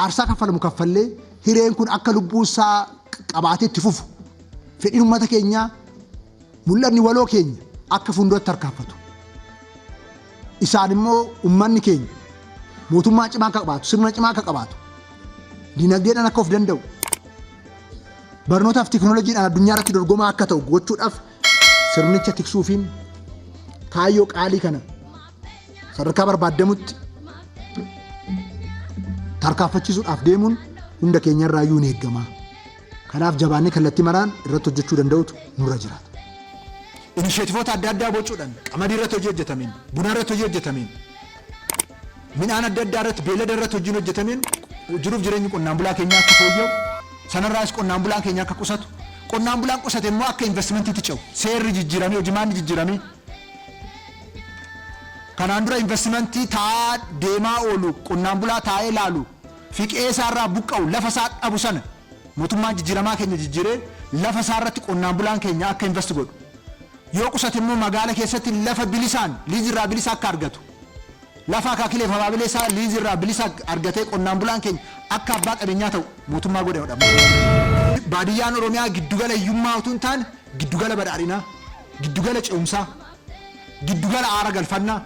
Aarsaa kaffalamu kaffallee hireen kun akka lubbuu isaa qabaatee itti fufu, fedhiin uummata keenyaa, mul'anni waloo keenya akka fuulduratti tarkaanfatu. Isaan immoo uummanni keenya mootummaa cimaa akka qabaatu, sirna cimaa akka qabaatu, dinagdeedhaan akka of danda'u, barnootaaf teekinooloojiidhaan addunyaa irratti dorgomaa akka ta'u gochuudhaaf sirnicha tiksuufiin kaayyoo qaalii kana sadarkaa barbaadamutti tarkaanfachiisuudhaaf deemuun hunda keenyarraa iyyuu ni eegama. Kanaaf jabaannee kallattii maraan irratti hojjechuu danda'utu nurra jiraata. Inisheetivoota adda addaa bocuudhaan qamadii irratti hojii hojjetameen, buna irratti hojii hojjetameen, midhaan adda addaa irratti, beellada irratti hojiin hojjetameen jiruuf jireenyi qonnaan bulaa keenyaa akka fooyya'u, sanarraas qonnaan bulaan keenya akka qusatu, qonnaan bulaan qusate immoo akka investimentiitti ce'u, seerri jijjiiramee, hojimaanni jijjiiramee, kanaan dura investimentii taa'aa deemaa oolu, qonnaan bulaa taa'ee laalu, fiqee isaarraa buqqa'u, lafa isaa dhabu sana mootummaan jijjiiramaa keenya jijjiiree lafa isaa irratti qonnaan bulaan keenya akka invest godhu. Yoo qusate immoo magaala keessatti lafa bilisaan liizirraa bilisa akka argatu. Lafa akaakilee fi abaabilee isaa liizirraa bilisa argatee qonnaan bulaan keenya akka abbaa qabeenyaa ta'u mootummaa godhedha. Baadiyyaan Oromiyaa giddugala hiyyummaa utuu hin taane giddugala badhaadhinaa, giddugala ce'umsaa, giddugala aara galfannaa,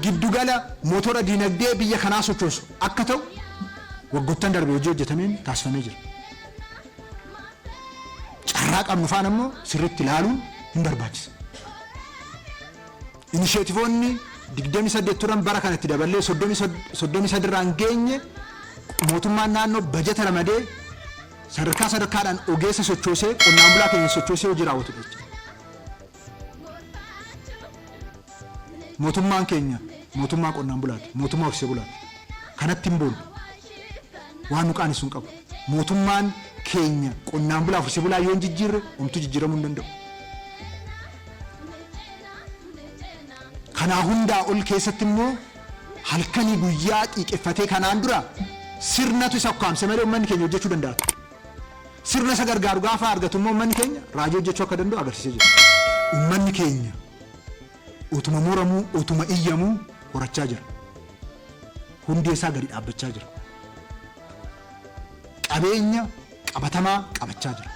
giddugala motora dinagdee biyya kanaa sochoosu akka ta'u waggoottan darbe hojii hojjetameen taasifamee jira. Carraa qabnu faana immoo sirriitti ilaaluun hin barbaachisa. Inisheetivoonni 28 turan bara kanatti daballee 33 irraan geenye, mootummaan naannoo bajata ramadee sadarkaa sadarkaadhaan ogeessa sochoosee, qonnaan bulaa keenya sochoosee hojii raawwatudha jechuudha. Mootummaan keenya mootummaa qonnaan bulaati. Mootummaa horsiisee bulaati. Kanatti hin boonnu. Waan nu qaanessu hin qabu. Mootummaan keenya qonnaan bulaa horsiisee bulaa yoo hin jijjiirre homtuu jijjiiramuu hin danda'u. Kanaa hundaa ol keessatti immoo halkanii guyyaa xiiqeffatee, kanaan dura sirnatu isa ukkaamse malee uummanni keenya hojjechuu danda'a. Sirna isa gargaaru gaafa argatu immoo uummanni keenya raajii hojjechuu akka danda'u agarsiisee jira. Uummanni keenya utuma muramuu, utuma iyyamuu horachaa jira. Hundee isaa gadi dhaabbachaa jira. Qabeenya qabatamaa qabachaa jira.